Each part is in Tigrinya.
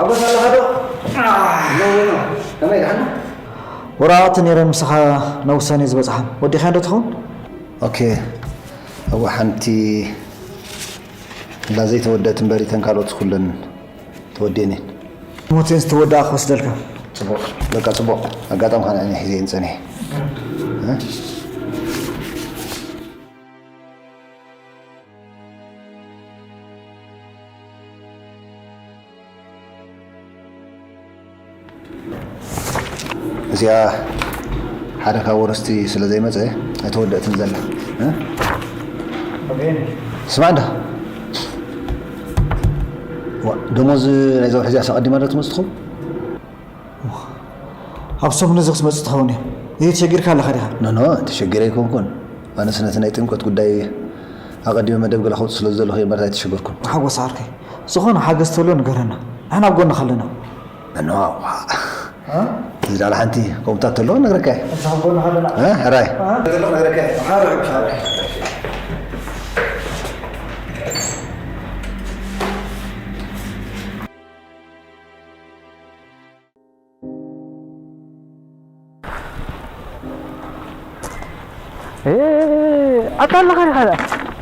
ሓጎስ ኣለኻ ዶ? ከመይ ደሓን? ወረቓቕቲ ነይረን ምሳኻ ናብ ውሳኔ ዝበጽሓ። ወዲኻዮ ዶ ትኸውን? ኦኬ። እዋ ሓንቲ እላ ዘይተወደአት እምበር እተን ካልኦት ኩለን ተወዲአን እየን። ሞተን ዝተወደኣ ክወስደልካ። ጽቡቕ። በቃ ጽቡቕ። ኣጋጣሚ ኸኣ ንዕኒ ሒዘ እየን ጸኒሐ። እ? እዚኣ ሓደ ካብ ወረስቲ ስለ ዘይመጸ ኣይተወደእትን ዘላ። እ? ስማዕ እንዳ። ዋ፣ ደሞዝ ናይዛ ወርሒ እዚኣስ ኣቐዲማ ዶ ትመጽእ ትኸውን? ኣብ ሰሙን እዚ ክትመጽእ ትኸውን እያ። እዚ ተሸጊርካ ኣለኻ ዲኻ? ኖ፣ ኖ፣ ተሸጊረ ኣይኮንኩን። ኣነስ ነቲ ናይ ጥምቀት ጉዳይ ኣቐዲመ መደብ ገለ ከውጽእ ስለ ዝደለኹ እየ እምበር ኣይተሸገርኩን። ሓጎስ ዓርከይ፣ ዝኾነ ሓገዝ ተሎ ንገረና። ንሕና ኣብ ጎንኻ ኣለና። ኖ፣ ዋ። እ? እዚ ዳዕላ ሓንቲ ከምኡታት ተሎ ነግረካ እየ። ንስኻ ኣብ ጎንኻ ኣለና። እ? ሕራይ። እ? ተሎ ነግረካ እየ። ሓራይ፣ ሓራይ። ኤ፣ ኣታ ኣለኻ ዲኻ?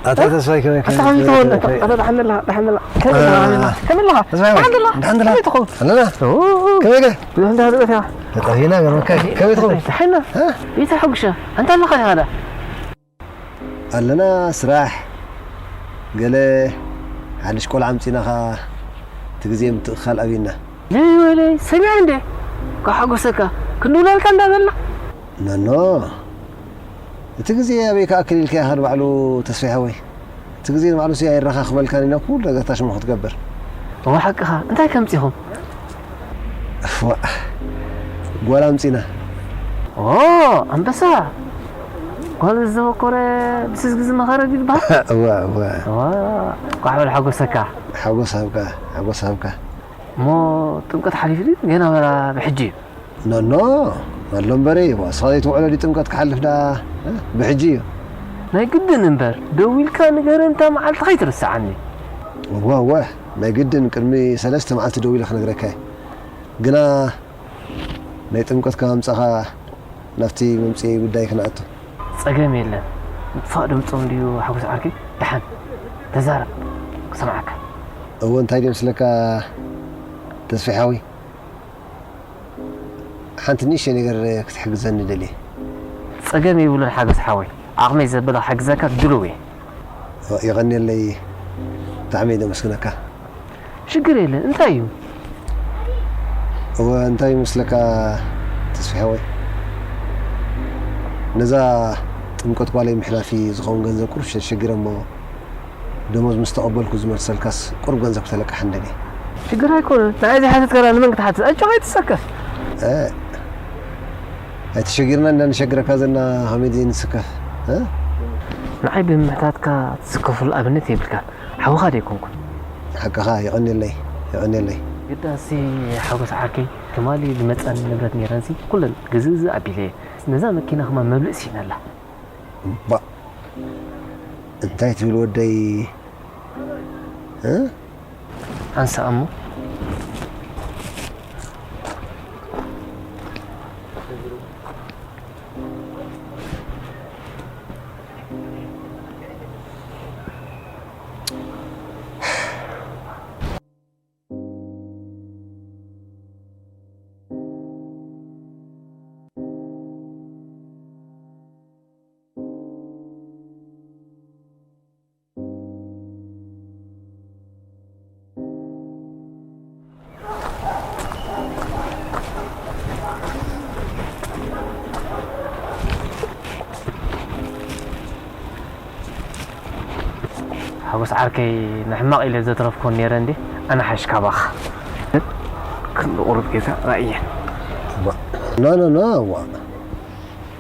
ኣታ ተስፋይ ከመይ፣ ከመይ፣ ኣታ ሓሚት ከመይ፣ ትኸውን? ከመይ፣ ኣታ ደሓን ኣለኻ? ደሓን ኣለኻ? ከመይ ኣለኻ? እ፣ ከመይ ኣለኻ? ተስፋይ፣ ደሓን ኣለኻ? ደሓን ኣለኻ? ከመይ ትኸውን? ኣለና። ኦ፣ ከመይ ገ? ብዙሕ እንዳሃለበት ኢኻ። ተጠፊእና፣ ገርመካ። ከመይ ትኸውን? ደሓን። እ? ይተሐጉሻ። ኣንታ ኣለኻ ዲኻ? ኣለና ስራሕ፣ ገለ ሓድሽ ቆልዓ ኣምጺእና ኸኣ እቲ ግዜ ምትእኽኻል ኣብዩና። ለይ ወለይ፣ ሰሚዐ እንዴ? ከሓጎሰካ፣ ክንድውለልካ እንዳበልና። ኖኖ፣ እቲ ግዜ ኣበይ ክኣክል ኢልካ ኢኻ ንባዕሉ ተስፋይ ሓወይ? እቲ ግዜ ንባዕሉሲ ኣይረኻኽበልካን ኢና ኩሉ ነገር ታሽሙ ክትገብር። እወ ሓቅኻ፣ እንታይ ከምጺኹም? እዋ፣ ጓል ኣምጺና። ኦ፣ ኣንበሳ። ጓል ዝተበኮረ ብስዝጊ ዝመኸረ ድዩ ዝበሃል? እዋ፣ እዋ። እዋ፣ ኳዕ በል ሓጎሰካ። ሓጎስ ሃብካ፣ ሓጎስ ሃብካ። እሞ ጥምቀት ሓሊፉ ድዩ? ገና በላ ብሕጂ እዩ። ኖኖ፣ ኣሎ እምበረይ፣ እዋ፣ ንስኻ ዘይትውዕሎ ድዩ ጥምቀት ክሓልፍ ደኣ? እ? ብሕጂ እዩ። ናይ ግድን እምበር፣ ደዊልካ ንገረኒ እታ መዓልቲ ከይትርስዓኒ። እዋ፣ እዋ፣ ናይ ግድን ቅድሚ ሰለስተ መዓልቲ ደዊለ ክነግረካ እየ። ግና ናይ ጥምቀት ካብ ኣምጻኻ ናብቲ መምጽኢ ጉዳይ ክንኣቱ። ጸገም የለን። ምጥፋእ ድምጾም ድዩ ሓጎስ ዓርከይ? ደሓን ተዛረብ ክሰምዓካ። እወ፣ እንታይ ድዮም ስለካ ተስፋይ ሓወይ? ሓንቲ ንእሽተይ ነገር ክትሕግዘኒ ደልየ። ጸገም የብሉን ሓጎስ ሓወይ። ዓቕመይ ዘበለ ክሕግዘካ ድሉው እየ። የቐንየለይ። ብጣዕሚ እየ ዘመስግነካ። ሽግር የለን። እንታይ እዩ? እወ፣ እንታይ ይመስለካ ተስፋ ሓወይ? ነዛ ጥምቀት ጓለይ ምሕላፊ ዝኸውን ገንዘብ ቁሩብ ሸ-፣ ሸጊረ እሞ ደሞዝ ምስ ተቐበልኩ ዝመልሰልካስ ቁሩብ ገንዘብ ክተለቅሓኒ ደልየ። ሽግር ኣይኮነን። ንዓይ ዘይሓተትካላ ንመን ክትሓትት? ኣጆኻ ኣይትሰከፍ። እ፣ ኣይትሸጊርና እንዳ ንሸግረካ ዘለና ከመይ ዘይንስከፍ? እ? ንዓይ ብምሕታትካ ትስከፈሉ ኣብነት የብልካን። ሓውኻ ደይኮንኩን። ሓቅኻ፣ የቐንየለይ፣ የቐንየለይ። ግዳሲ ሓጎስ ዓርከይ፣ ትማሊ ዝመጸኒ ንብረት ነይረንሲ፣ ኩለን ግዝእዝእ ኣቢለየ። ነዛ መኪና ከማን መብልእ ስኢነላ። ባእ፣ እንታይ ትብል ወደይ? እ? ሓንሳእ እሞ። ሓጎስ ዓርከይ፣ ንሕማቕ ኢለ ዘትረፍኩን ነይረ እንዴ? ኣነ ሓይሽ ካባኻ። ክንዲ ቁሩብ ጌታ ራእየን። ኖ፣ ኖ፣ ኖ፣ ዋ።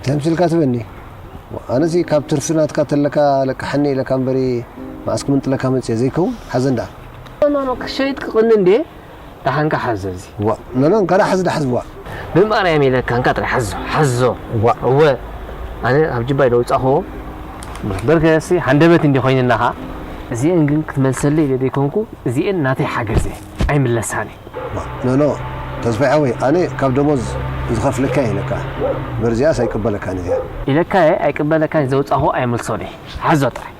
ተምስልካ ትበኒ። ኣነሲ ካብ ትርፊ ናትካ ተለካ ለቅሓኒ ኢለካ እምበሪ፣ መዓስ ክምንጥለካ መጽየ ዘይከውን? ሓዘ እንዳ። ኖ፣ ኖ፣ ኖ፣ ክሸይጥ ክቕኒ እንዴ? ደሓንካ ሓዞ እዚ። ዋ፣ ኖ፣ ኖ፣ እንካ ደሓዝ፣ ደሓዝ፣ ዋ። ብማርያም ኢለካ፣ እንካ ጥራይ ሓዞ፣ ሓዞ። ዋ። እወ፣ ኣነ ኣብ ጅባይ ደውጻኹዎ። በርከሲ ሃንደበት እንዲ ኮይንና ኸኣ፣ እዚኤን ግን ክትመልሰለይ ኢለ ዘይኮንኩ፣ እዚኤን ናተይ ሓገዝ እየ። ኣይምለሳን እየ። ዋ፣ ኖኖ፣ ተስፋይ ሓወይ፣ ኣነ ካብ ደሞዝ ዝኸፍለካ እየ ኢለካ። በርዚኣስ ኣይቅበለካን እዚኣ። ኢለካ እየ ኣይቅበለካን፣ ዘውጻኹ ኣይመልሶን እየ። ሓዞ ጥራይ።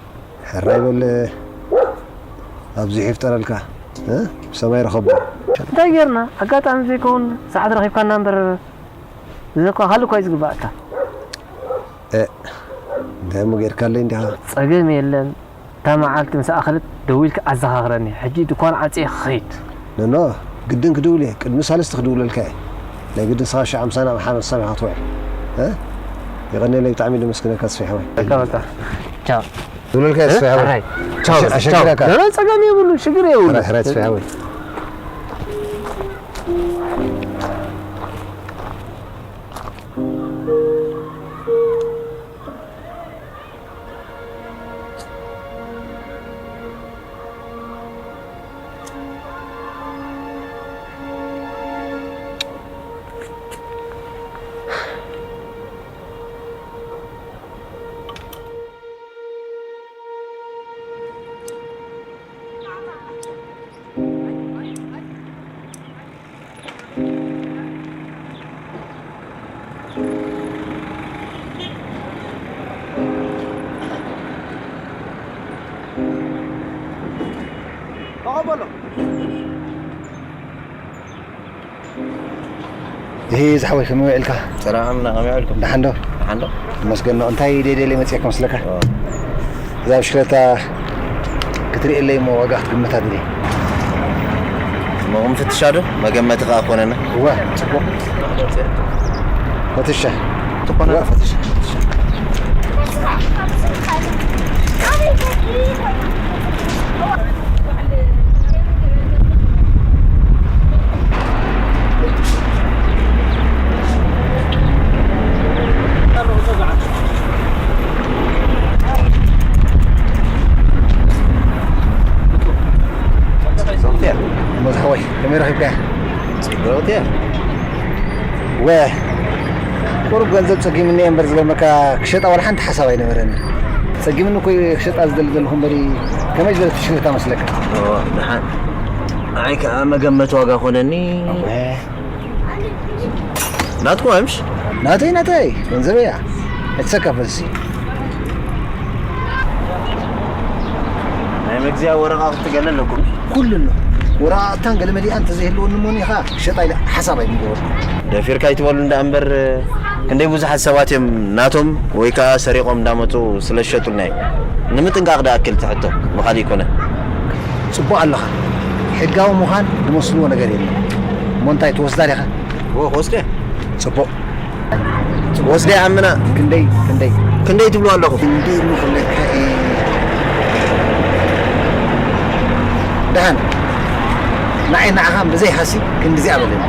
ሕራይ በል፣ ኣብዚሑ ይፍጠረልካ። እ? ብሰማይ ረኸቦ። እንታይ ጌርና? ኣጋጣሚ ዘይከውን ሰዓት ረኺብካና እምበር፣ እዚ እኳ ካልእ እኳ እዩ ዝግባኣካ። እ፣ እንታይ እሞ ጌርካለይ እንዲኻ? ጸገም የለን። እታ መዓልቲ ምስ ኣኸለት ደዊልካ ኣዘኻኽረኒ። ሕጂ ድኳን ዓጽየ ክኸይድ። ኖኖ፣ ግድን ክድውል እየ። ቅድሚ ሳልስቲ ክድውለልካ እየ። ናይ ግድን ንስኻ ሸዓ ምሳና ሓመሳና ኢኻ ትውዕል። እ? የቐንየለይ፣ ብጣዕሚ ደመስግነካ ተስፋ ሓወይ። በቃ፣ በቃ። ቻው። ክብለልካ እየ፣ ተስፋ ሓወይ። ሕራይ። ቻው፣ ኣሸ-፣ ኣሸግረካ። ቻው። ኖ፣ ኖ፣ ጸገም የብሉ፣ ሽግር የብሉ። ሕራይ፣ ሕራይ፣ ተስፋ ሓወይ። እሂ፣ ዝሓወይ፣ ከመይ ውዒልካ? ሰላም፣ ከመይ ውዒልኩም? ደሓን ዶ? ደሓን ዶ? ይመስገን። እንታይ ደይደልየ መፂኤ ከመስለካ? ኦ። እዛ ብሽክለታ ክትርእየለይ እሞ ዋጋ ክትግምታ ድልየ። እሞ ክንፍትሻ ዶ? መገመቲ ከኣ ኮነና። እወ፣ ጽቡቕ። ፈትሻ። ትኾነና፣ እወ። ፈትሻ። ሶፍትዌር። እሞ ዝሓወይ፣ ከመይ ረኺብካያ? ጽብቕቲ እያ። ወ፣ ቁሩብ ገንዘብ ጸጊሙኒ እየ እምበር ዝገርመካ፣ ክሸጣ ዋላ ሓንቲ ሓሳብ ኣይነበረኒ። ጸጊሙኒ እኮ እየ ክሸጣ ዝደሊ ዘለኹ እምበሪ፣ ከመይ ዝበለት ብሽክለታ መስለካ? ኦ፣ ደሓን። ንዓይ ከኣ መገመት ዋጋ ኮነኒ። ወ። ናትኩም ኣምሽ? ናተይ፣ ናተይ፣ ገንዘበይ እያ። ኣይትሰከፍ በዚ። ናይ መግዚኣ ወረቓቕቲ ገለ ኣለኩም? ኩሉ ኣሎ። ወረቓቕታን ገለ መሊኣ እንተዘይህልወኒ እሞ እኒኻ ክሸጣ ኢለ ሓሳብ ኣይምገበርኩ። ደፊርካ ኣይትበሉ እንዳ እምበር፣ ክንደይ ብዙሓት ሰባት እዮም ናቶም ወይ ከኣ ሰሪቖም እንዳመጹ ስለ ዝሸጡልና እዩ። ንምጥንቃቕ ደኣክል ትሕቶ፣ ብኻሊእ ኣይኮነን። ጽቡቕ ኣለኻ። ሕጋዊ ምዃን ዝመስልዎ ነገር የለን። እሞ እንታይ ትወስዳ ዲኻ? እወ፣ ክወስደ። ጽቡቕ። ወስደ ኣምና። ክንደይ፣ ክንደይ? ክንደይ ትብሉ ኣለኹም? ክንደይ እሞ ክብለካ እየ። ደሓን። ንዓይ ንዓኻ ብዘይ ሃሲ ክንድዚኣ በለኒ።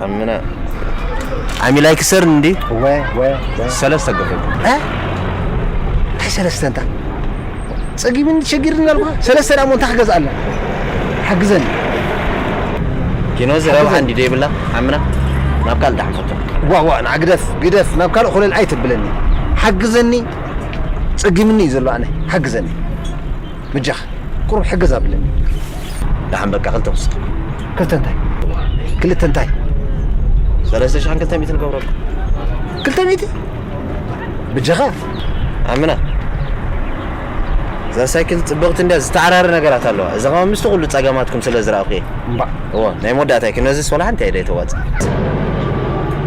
ኣምና። ዓሚላይ ክሰር እንዲ? ወ፣ ወ፣ ወ። ሰለስተ ገብር። እ? እንታይ ሰለስተ እንታ? ጸጊብኒ ሸጊርኒ ኣልኩኻ። ሰለስተ ደኣ እሞ እንታይ ክገዝኣላ? ሓግዘኒ። ኪኖ እዚ ረብሓ ሓግዘኒ። እንዲ ደይብላ? ዓምና? ናብ ካልእ ደኣ ሓንፈቶ። ዋ፣ ዋ፣ ንዓ ግደፍ፣ ግደፍ። ናብ ካልእ ኮለል ኣይተብለኒ። ሓግዘኒ። ጸጊምኒ እዩ ዘሎ ኣነ። ሓግዘኒ። በጃኻ። ቁሩብ ሕግዝ ኣብለኒ። ደሓን በቃ ክልተ ውስኽ። ክልተ እንታይ? ክልተ እንታይ? ሰለስተ ሽሕን ክልተ ሚእትን ገብረልኩም። ክልተ ሚእቲ? ብጀኻ? ኣምና። እዛ ሳይክል ጽብቕቲ እንድያ፣ ዝተዓራረ ነገራት ኣለዋ። እዛ ኸኣ ምስቲ ኩሉ ጸገማትኩም ስለ ዝረኣኹ እየ። እምባእ። እወ፣ ናይ መወዳእታ እዩ። ነዚስ ወላ ሓንቲ ኣይደ ተዋጽእ።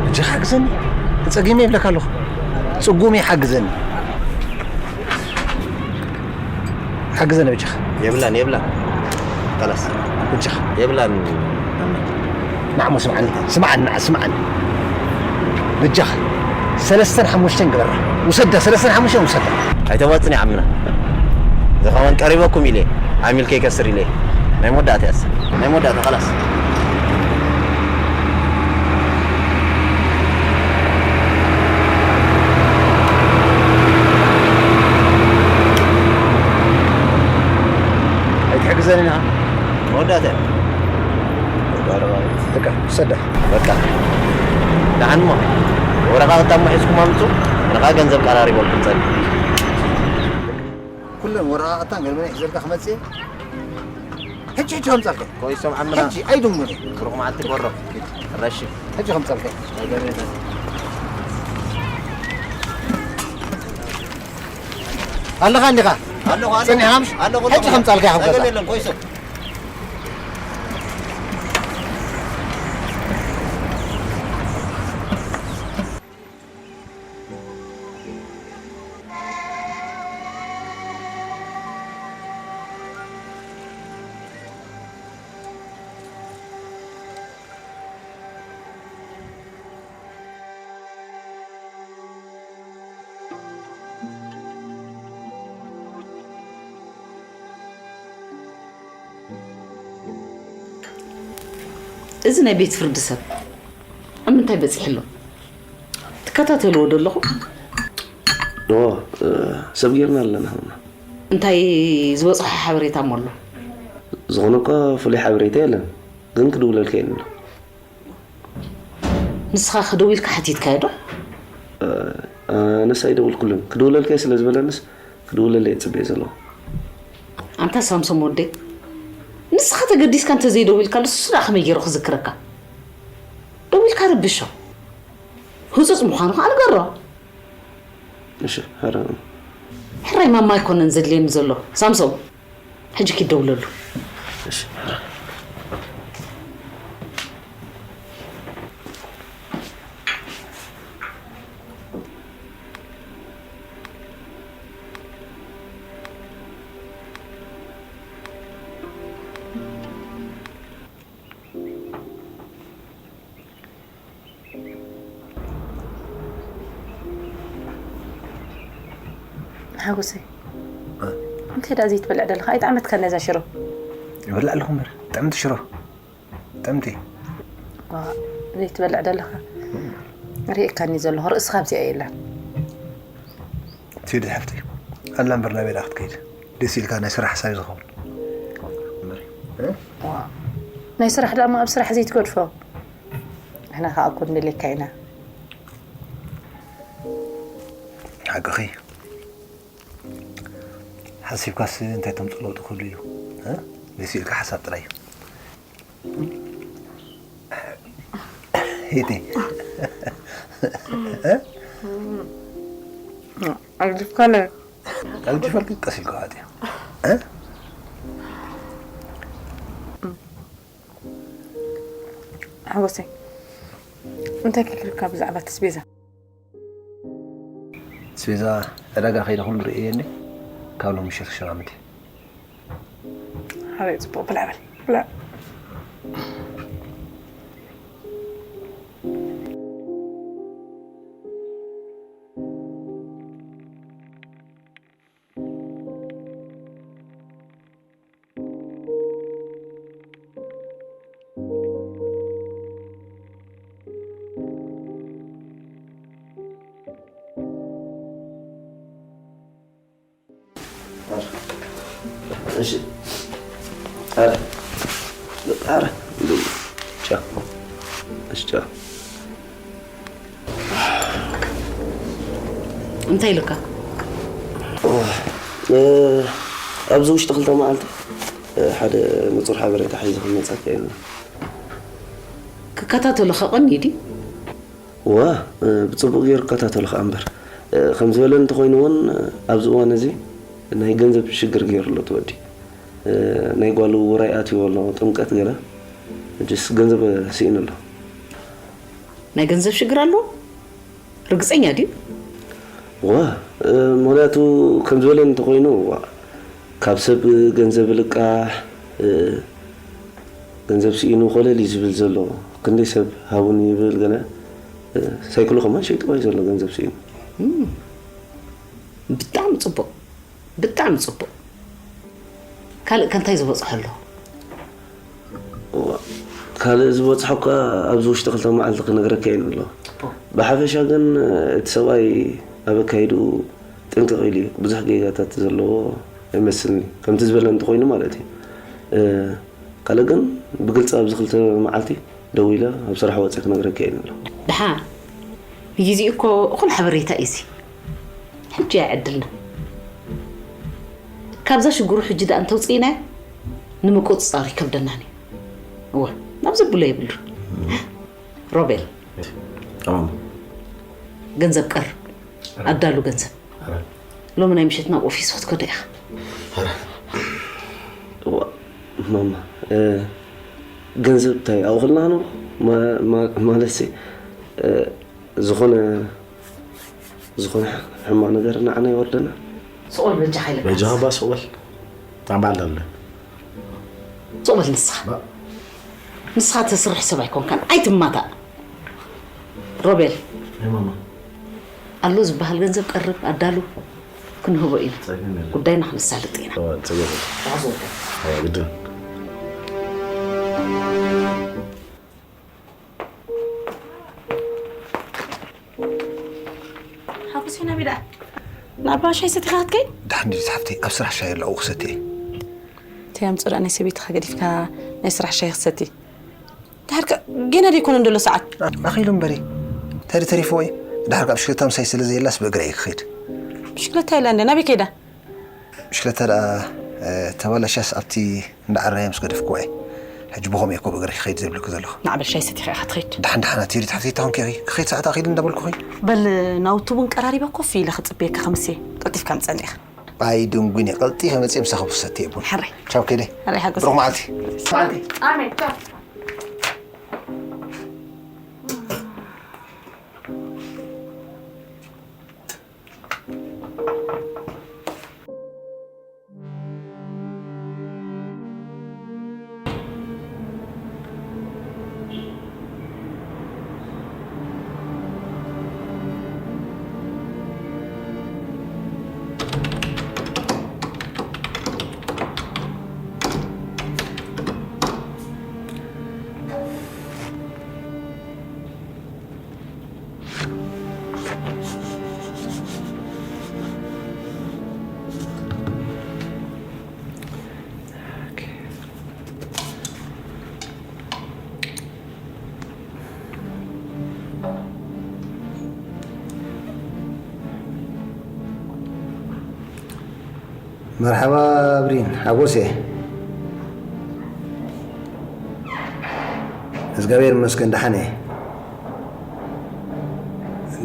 ብጀኻ ግዘኒ። ተጸጊመ ይብለካ ኣለኹ። ጽጉም እዩ፣ ሓግዘኒ። ሓግዘኒ በጃኻ። የብላን፣ የብላን። ካላስ። በጃኻ። የብላን። ንዓሞ ስምዓኒ፣ ስምዓኒ፣ ንዓ ስምዓኒ። በጃኻ። ሰለስተን ሓሙሽተን ግበራ። ውሰዳ፣ ሰለስተን ሓሙሽተን ውሰዳ። ኣይተዋጽን ይዓምና። እዚ ኸማን ቀሪበኩም ኢለ፣ ዓሚል ከይከስር ኢለ። ናይ መወዳእታ ያስ። ናይ መወዳእታ፣ ካላስ። ኣይትሕግዘኒ ኢኻ። መወዳእታ እያ። በቃ፣ ሰዳ። በቃ። ደሓን እሞ፣ ወረቓቕቲ እሞ ሒዝኩም ኣምጹ። ንኻ ገንዘብ ቀራሪበልኩም ጸኒ። ኩለን ወረቓቕታን ገለመለ ሒዘልካ ክመጽእ እየ። ሕጂ፣ ሕጂ ከምጻልካ። ኮይሶም ዓምና። ሕጂ ኣይድንጉን እየ። ብሩኽ መዓልቲ ቦሮ። ኪድ። ረሺ። ሕጂ ከምጻልካ። ኣለኻ እንዲኻ? ኣለኹ፣ ኣለኹ። ጽኒሕካ ምሽ? ኣለኹ፣ ኣለኹ። ሕጂ ከምጻልካ እየ፣ ካብ ገዛ። ጸገም የለን፣ ኮይሶም። እዚ ናይ ቤት ፍርዲ ሰብ ኣብ ምንታይ በጺሑ ኣሎ? ትከታተልዎ ዶ ኣለኹም? ኦ፣ እ፣ ሰብ ጌርና ኣለና። እንታይ ዝበጽሖ ሓበሬታ እሞ ኣሎ? ዝኾነ እኳ ፍሉይ ሓበሬታ የለን፣ ግን ክድውለልካ እየ ንብሎ። ንስኻ ከ ደዊልካ ሓቲትካዮ ዶ? እ፣ ኣነስ ኣይደወልኩሉን። ክድውለልካ እየ ስለ ዝበለንስ ክድውለለይ እየ ዝጽበዮ ዘለኹ። ኣንታ ሳምሶም ወደይ፣ ንስኻ ተገዲስካ እንተዘይደዊልካሉ ንሱ ደኣ ከመይ ገይሩ ክዝክረካ? ደዊልካ ረብሾ። ህጹጽ ምዃኑ ከኣ ንገሮ። እሺ፣ ሕራይ። ሕራይ ማማ ኣይኮነን ዘድልየኒ ዘሎ። ሳምሶም፣ ሕጂ ኪድ ደውለሉ። እሺ፣ ሕራይ። ሓጎሰይ፣ እ? እንታይ ደኣ ዘይትበልዕ ደለኻ? ኣይጠዓመትካን ነዛ ሽሮ። ይበልዕ ኣለኹ እምበር፣ ጥዕምቲ ሽሮ። ጥዕምቲ። ዋ፣ ዘይትበልዕ ደለኻ። ርኢካኒ ዘለኹ፣ ርእስኻ ኣብዚኣ የላን። ትሂድ ሓፍተይ። ኣላ እምበር ናበይ ደኣ ክትከይድ? ደስ ኢልካ ናይ ስራሕ ሓሳብ እዩ ዝኸውን። እምበር፣ እ? ዋ፣ ናይ ስራሕ ደኣ እሞ ኣብ ስራሕ ዘይትገድፎ። ንሕና ከኣ እኮ ንደልየካ ኢና። ሓቅኺ። ሓሲብካስ እንታይ ተምጽእ ለውጢ ክህሉ እዩ? እ? ደስ ኢልካ ሓሳብ ጥራይ። ሂቲ። እ? ኣግዲፍካለ። ኣግዲፈልኪ ቀስ ኢልካ ዋጥዮ። እ? ሓጎሰይ፣ እንታይ ከይክልካ ብዛዕባ ኣስቤዛ? ኣስቤዛ ዕዳጋ ከይደ ኩሉ ርእየኒ፣ ካብ ሎሚ ምሸት ክሸማምት እየ። ሓወይ፣ ጽቡቕ፣ ብላዕ በል፣ ብላዕ። እሺ። ኧረ፣ ኧረ፣ ቻው። እሺ፣ ቻው። እንታይ ኢልካ? እ፣ ኣብዚ ውሽጢ ክልተ መዓልቲ፣ እ፣ ሓደ ንጹር ሓበሬታ ሒዘ ክመጸካ ኢሉ። ክከታተሎ ከቐኒ ድዩ? እዋ፣ እ፣ ብጽቡቕ ገይሩ ክከታተሎ ከኣ እምበር። እ፣ ከም ዝበለኒ እንተኾይኑ እውን፣ እ፣ ኣብዚ እዋን እዚ ናይ ገንዘብ ሽግር ገይሩ ኣሎ እቲ ወዲ። እ፣ ናይ ጓሉ ውራይ ኣትይዎ ኣሎ፣ ጥምቀት ገለ። ሕጅስ ገንዘብ ስኢኑ ኣሎ። ናይ ገንዘብ ሽግር ኣለዎ? ርግጸኛ ድዩ? እዋ፣ እ፣ ምኽንያቱ ከም ዝበለኒ እንተኾይኑ፣ እዋ፣ ካብ ሰብ ገንዘብ ልቃሕ፣ እ፣ ገንዘብ ስኢኑ ኮለል እዩ ዝብል ዘሎ። ክንደይ ሰብ ሃቡኒ ይብል ገለ፣ እ፣ ሳይክሉ ከማን ሸይጥዋ እዩ ዘሎ ገንዘብ ስኢኑ። እም፣ ብጣዕሚ ጽቡቕ፣ ብጣዕሚ ጽቡቕ። ካልእ ከ እንታይ ዝበጽሖ ኣሎ? እዋ፣ ካልእ ዝበጽሖ እኳ ኣብዚ ውሽጢ ክልተ መዓልቲ ክነግረካ እየ ንብሎ። ጽቡቕ። ብሓፈሻ ግን፣ እቲ ሰብኣይ ኣብ ኣካይድኡ ጥንቅቕ ኢሉ እዩ። ብዙሕ ጌጋታት ዘለዎ ኣይመስልኒ። ከምቲ ዝበለ እንተኾይኑ ማለት እዩ። እ፣ ካልእ ግን ብግልጺ ኣብዚ ክልተ መዓልቲ ደዊለ ኣብ ስራሕ ወጺአ ክነግረካ እየ ንብሎ። ደሓን። ንግዜኡ እኮ እኹል ሓበሬታ እዩ እዚ። ሕጂ ኣይዕድልና። ካብዛ ሽግሩ ሕጂ ደኣ እንተውፅኢናዮ ንምቁፅፃር ይከብደናን እዩ። እወ፣ ናብ ዘብሎ የብሉን። ሮቤል፣ ኣማማ። ገንዘብ ቀርብ፣ ኣዳሉ ገንዘብ። ሎሚ ናይ ምሸት ናብ ኦፊስ ክትከዶ ኢኻ። እዋ፣ ማማ፣ እ፣ ገንዘብ እንታይ ኣብኽልና ነው? ማ-፣ ማ-፣ ማለት ሲ፣ እ፣ ዝኾነ፣ ዝኾነ ሕማቕ ነገር ንዓና ይወርደና። ስቕ በል በጃኻ ኢለካ። በጃኻ እባ ስቕ በል። ታምባል ኣለ። ስቕ በል ንስኻ። ንስኻ ተስርሕ ሰብ ኣይኮንካን። ኣይትማታእ። ሮቤል። ኣይ ማማ። ኣሎ ዝበሃል ገንዘብ ቀርብ ኣዳሉ ክንህቦ ኢና። ጸገም የለን። ጉዳይና ክነሳልጥ ኢና። እዋ፣ ጸገም የለን። ተሓዝ ወልቀ። እዋ፣ ግድን። ሓጎስ ኢና ቢዳ። ንኣባ ሻይ ሰቲኻ ክትከይ? ድሓን ድዩ ሓፍተይ ኣብ ስራሕ ሻሂ ኣለዉ ክሰቲ እየ። እንታይ ኣምፅኦ ደኣ ናይ ሰበይትኻ ገዲፍካ ናይ ስራሕ ሻሂ ክትሰቲ? ድሓር ከ ገና ደይኮነ እንደሎ ሰዓት? ኣኺሉ እምበሪ እንታይ ተሪፍዎ እዩ? ድሓር ካብ ብሽክለታ ምሳይ ስለ ዘየላስ ብእግረ እየ ክኸይድ። ብሽክለታ የላ እንደ ናበይ ከይዳ? ብሽክለታ ደኣ እ፣ ተባላሽያስ ኣብቲ እንዳዓረየ ምስ ገደፍክዎ እየ። ሕጂ ብኸምኡ እየ እኮ ብእግረ ክኸይድ ዘብልኪ ዘለኹ። ንዓበል ሻይ ሰቲኻ ኢኻ ትኸይድ። ድሓን ድሓን ኣትሄዲ ትሓፍተይ ታኾን ከኺ ክኸይድ ሰዓት ኣኺሉ እንዳበልኩኺ። በል ናውቲ እውን ቀራሪበ ኮፍ ኢለ ክፅበየካ ከምሲ ቀልጢፍካ ምፀኒ ኢኻ። ኣይ ድንጉኒ ቀልጢፈ መፅየ ምሳኺ ክሰቲ እየ ቡን። ሕራይ። ቻው ከይደ። ሕራይ ሓጎስ። ብሩኽ መዓልቲ። ኣሜን። ቻው። መርሓባ ብሪን ሓጎስ እየ። እግዚኣብሔር ይመስገን ደሓን እየ።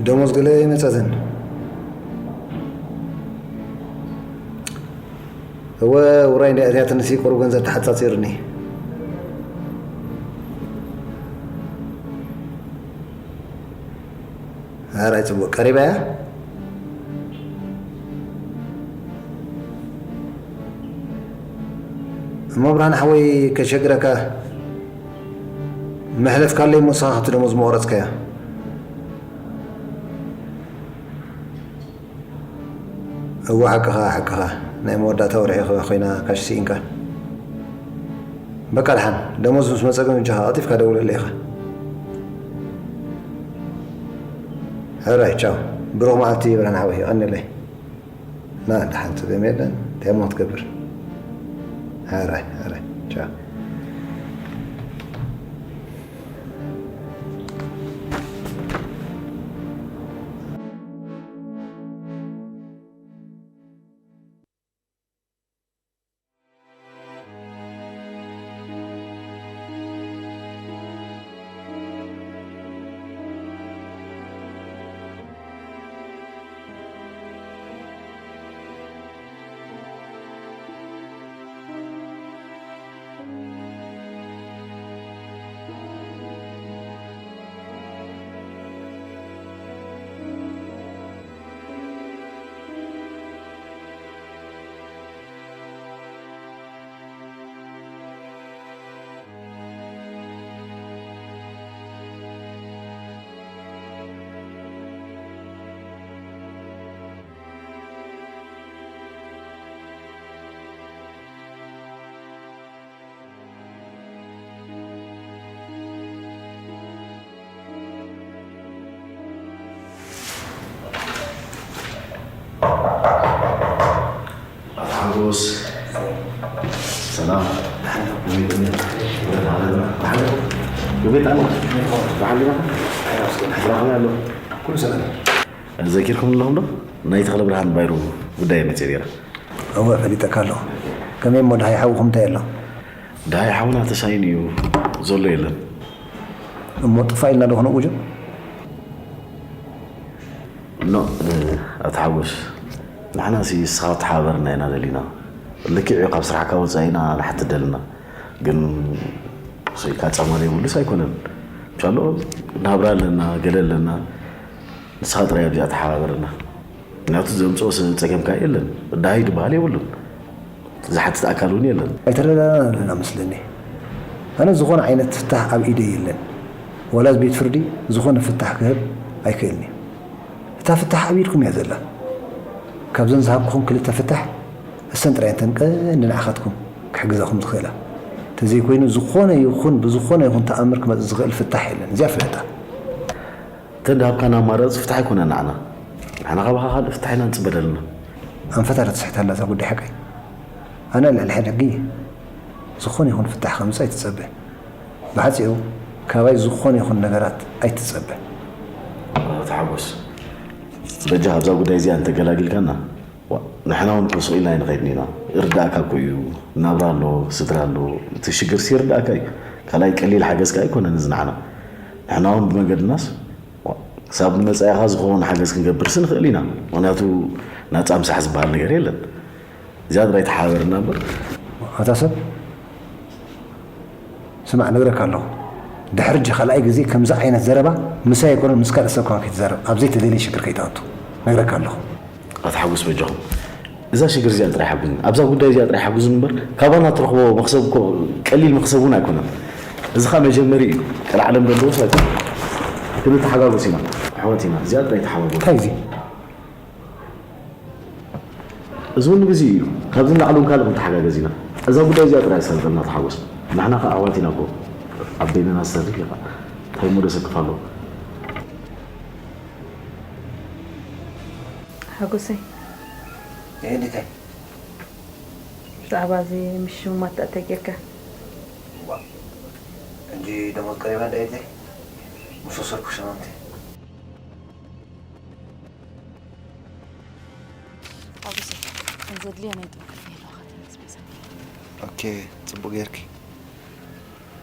ደሞዝ ገለ ኣይመጸትን። እወ ውራይ እንዳ እዚኣትንሲ ቁሩብ ገንዘብ ተሓጻጺሩኒ። ኣራይ ጽቡቅ ቀሪባ እያ። እሞ ብርሃን ሓወይ ከሸግረካ መሕለፍካለይ እሞ ንስኻ ካብቲ ደሞዝ ምቆረጽካዮ። እወ ሓቅኻ ሓቅኻ ናይ መወዳእታ ወርሒ ኮይና ካሽ ስኢንካ። በቃ ደሓን ደሞዝ ምስ መጸ ግን እጃኻ ቀልጢፍካ ደውለለይ ኢኻ። ሕራይ ቻው። ብሩኽ መዓልቲ ብርሃን ሓወይ የቐንየለይ። ና ደሓን ጸገም የለን እንታይ እሞ ክትገብር። ሕራይ ሕራይ ቻው። ሓጎስ ሰላም። ቤት ኣሎ። ብሓንዲና ብራኸና ኣሎ። ኩሉ ሰላም። ዘኪርኩም ኣለኹም ዶ? ናይ ተኽለ ብርሃን ባይሩ ጉዳይ መፅእ ነይራ። እወ፣ ፈሊጠካ ኣለኹ። ከመይ እሞ፣ ደሃይ ሓውኹም እንታይ ኣሎ? ደሃይ ሓውና ተሳኢኑ እዩ፣ ዘሎ የለን። እሞ ጥፋእ ኢልና ዶ ክነውጆ? ኖ፣ ኣቶ ሓጎስ፣ ንሕና ሲ ንስኻ ክትሓባበረና ኢና ደሊና። ልክዕ እዩ፣ ካብ ስራሕካ ወፃኢ ኢና ንሓትት ደልና። ግን ስኢልካ ፃማ ዘይብሉስ ኣይኮነን። ምሻሎ ናብራ ኣለና፣ ገለ ኣለና። ንስኻ ጥራይ ኣብዚኣ ተሓባበረና። ምክንያቱ ዘምፅኦ ስ-፣ ፀገምካ የለን። ደሃይ ዝበሃል የብሉን። ዝሓትት ኣካል እውን የለን። ኣይተረዳዳእናን ኣለና መስለኒ። ኣነ ዝኾነ ዓይነት ፍታሕ ኣብ ኢደይ የለን። ዋላ ቤት ፍርዲ ዝኾነ ፍታሕ ክህብ ኣይክእልን እዩ። እታ ፍታሕ ኣብ ኢድኩም እያ ዘላ። ካብዘን ዝሃብኩኹም ክልተ ፍታሕ፣ እሰን ጥራይ እንተን ቀንዲ ንዓኻትኩም ክሕግዛኹም ዝኽእላ። እንተዘይኮይኑ፣ ዝኾነ ይኹን፣ ብዝኾነ ይኹን ተኣምር ክመጽእ ዝኽእል ፍታሕ የለን። እዚኣ ፍለጣ። እተን ዝሃብካና ኣማራፂ ፍታሕ ኣይኮነን ንዓና። ንሕና ካባኻ ካልእ ፍታሕ ኢና ንፅበ ዘለና። ኣንፈት ኣረ ትስሕት ኣላ እዛ ጉዳይ ሓቀይ። ኣነ ልዕሊ ሕድ ሕጊ ዝኾነ ይኹን ፍታሕ ከምፅእ ኣይትፀበ። ብሓፂሩ፣ ካባይ ዝኾነ ይኹን ነገራት ኣይትፀበ። ኣቶ ሓጎስ፣ በጃ ኣብዛ ጉዳይ እዚኣ እንተገላጊልካና፣ ዋ፣ ንሕና እውን እኮ ስቕ ኢልና ኣይንኸይድን ኢና። ይርዳእካ እኮ እዩ። ናብራ ኣሎ፣ ስድራ ኣሎ። እቲ ሽግር ሲ ይርዳእካ እዩ። ካልኣይ ቀሊል ሓገዝ ከኣ ኣይኮነን እዚ ንዓና። ንሕና እውን ብመገድናስ፣ ዋ፣ ክሳብ ንመጻኢኻ ዝኸውን ሓገዝ ክንገብርስ ንኽእል ኢና። ምኽንያቱ ናጻ ምሳሕ ዝበሃል ነገር የለን። እዚኣ ጥራይ ተሓባበርና እምበር። ኣታ ሰብ፣ ስማዕ፣ ነግረካ ኣለኹ። ድሕሪ ሕጂ ካልኣይ ግዜ ከምዚ ዓይነት ዘረባ ምሳይ ኣይኮነን ምስ ካልእ ሰብ ከማን ከይትዛረብ፣ ኣብ ዘይተደልየ ሽግር ከይትኣቱ። ነግረካ ኣለኹ። ኣቶ ሓጎስ በጃኹም፣ እዛ ሽግር እዚኣ ጥራይ ሓግዙኒ፣ ኣብዛ ጉዳይ እዚኣ ጥራይ ሓግዙኒ እምበር፣ ካባና ትረኽቦ መኽሰብ እኮ ቀሊል መኽሰብ እውን ኣይኮነን። እዚ ኸኣ መጀመሪ እዩ። ቀልዓለም ዘለዎስ ኣይኮነን። ክንተሓጋገዝ ኢና፣ ኣሕዋት ኢና። እዚኣ ጥራይ ተሓባበሩ። እንታይ እዚ? እዚ እውን ግዜ እዩ። ካብዚ ንላዕሊ እውን ካልእ ክንተሓጋገዝ ኢና። እዛ ጉዳይ እዚኣ ጥራይ ኣሳልጠልና ኣቶ ሓጎስ። ንሕና ኸኣ ኣሕዋት ኢና እኮ። ኣብ በይንና ዝሰርሕ እዩ ኸኣ። እንታይ እሞ ደሰክፍ ኣለዎ? ሓጎሰይ። እየ፣ እንዴት? ብዛዕባ እዚ ምሽማት እንታይ ጌርካ? ዋ፣ እንጂ ደሞዝ ቀሪባ እንዳ እየ፣ ምስ ወሰድኩ ሸማምቲ። ሓጎሰይ፣ ዘድልየና ይጠውቀልኒ ኣለኻ፣ ኣስቤዛ። ኦኬ፣ ጽቡቕ ጌርኪ።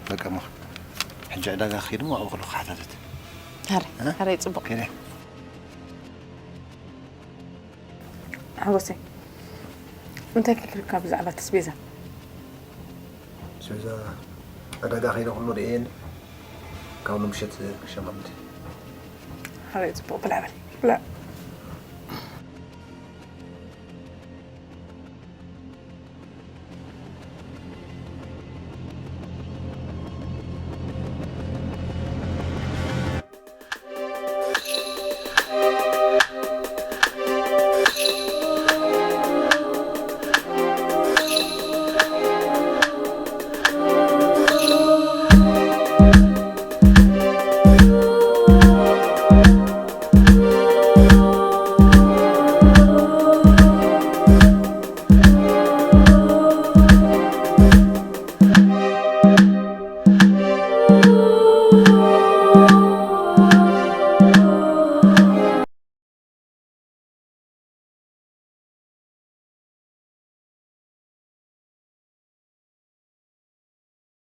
በቃ እሞ፣ ሕጂ ዕዳጋ ክኸይድ እሞ ኣብኡ ከለኹ ክሓታተት። ሃረ፣ እ? ሃረ፣ ጽቡቕ። ከይደ። ሓጎሰይ፣ እንታይ ከይድካ ብዛዕባ እቲ ኣስቤዛ? ኣስቤዛ ዕዳጋ ከይደ ኩሉ ርእየኒ። ካብ ሎምሸት ክሸማምት። ሃረ፣ ጽቡቕ፣ ብላዕ በል፣ ብላዕ።